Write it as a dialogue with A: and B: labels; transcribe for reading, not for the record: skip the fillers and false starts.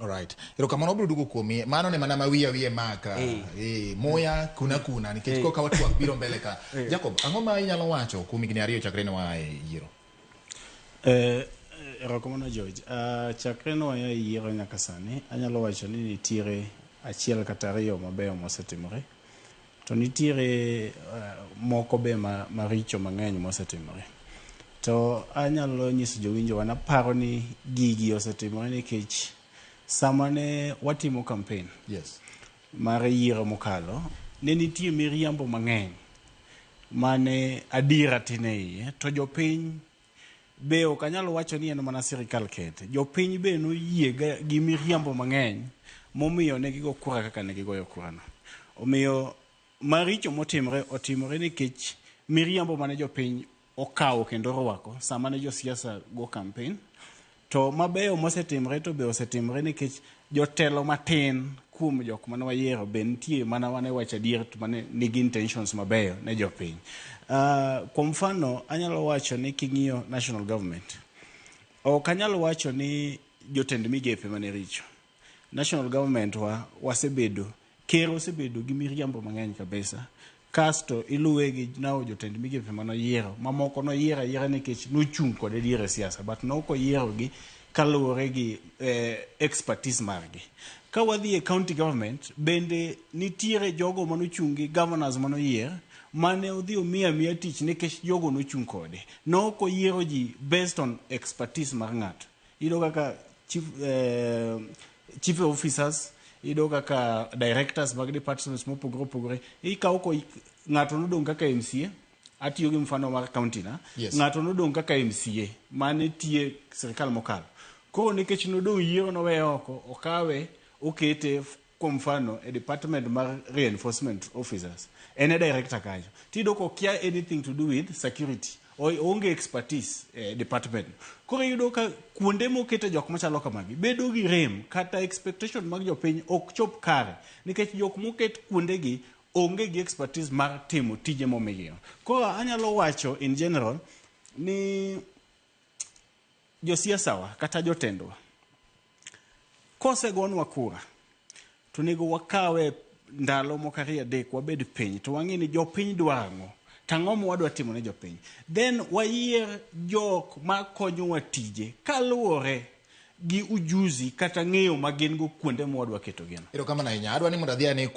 A: Alright. Erokamano, wabiro duogo kuomi. Mano ne mana ma wiya wiye maka. Muya kuna kuna nikech koka watwak biro mbele ka. Jacob, ang'o ma inyalo wacho kuom higni 2 chakre ne waa e yiero?
B: Erokamano, George. Chakre ne waa e yiero nyaka sani, anyalo wacho ni nitiere achiel kata ariyo mabeyo mosetimore. To nitiere moko be maricho mang'eny mosetimore. To anyalo nyiso jowinjowa naparo ni gigi osetimore nikech sama ne watimo campaign mar yiero mokalo, ne nitie miriambo mang'eny mane adiera tin e iye, to jopiny be ok anyal wacho ni en mana sirikal kende. Jopiny be noyie gi miriambo mang'eny momiyo ne gigo kura kaka ne gigoyo kura no. Omiyo maricho motimore otimore nikech miriambo mane jopiny okawo kendo orwako sama ne josiasa go campaign. To mabeyo mosetimore to be osetimore nikech jotelo matin kuom jok mane wayiero be nitie mana mane wacho adier to mane nigi intentions mabeyo ne jopiny. Kuom mfano, anyalo wacho ni king'iyo national government, ok anyal wacho ni jotend migepe mane richo. National government wa wasebedo, ker osebedo gi miriambo mang'eny kabisa. Kasto iluwe gi nawo jotend migepe manoyiero, mamoko noyiero ayiera nikech nochung' kode diere siasa, but nok oyierogi kaluwore gi expertise margi. Ka wadhi e county government, bende nitiere jogo manochung' gi governors manoyier, mane odhi omiyo amiya tich nikech jogo nochung' kode. Nok oyiero ji based on expertise mar ng'ato. Iyudo kaka chief officers, iyudo kaka directors mag departments mopogore opogore. Ikawo ko ng'ato nodong' kaka MCA, atiyo gi mfano mar county na. Ng'ato nodong' kaka MCA mane tiye sirikal mokalo. Koro nikech nodong' yiero noweye oko, okawe okete kuom mfano e department mar reinforcement officers. En e director kanyo. Tiyudo kokia anything to do with security. Oonge expertise e department. Koro iyudo ka kuonde mokete jok machalo kamagi bedo gi rem kata expectation mag jopiny ok chop kare nikech jok moket kuondegi onge gi expertise mar timo tije momigi. Koro anyalo wacho in general ni josiasa wa kata jotendwa kosegonwa kura to onego wakawe ndalo moko 2 3 wabed piny to wang'e ni jopiny dwaro ang'o to ang'o ma wadwa timo ne jopiny, then wayier jok makonyowa tije kaluwore gi ujuzi kata ng'eyo ma gin go kuonde ma wadwa ketogi no.
A: Erokamano ahinya. Adwa ni mondo adhi ane.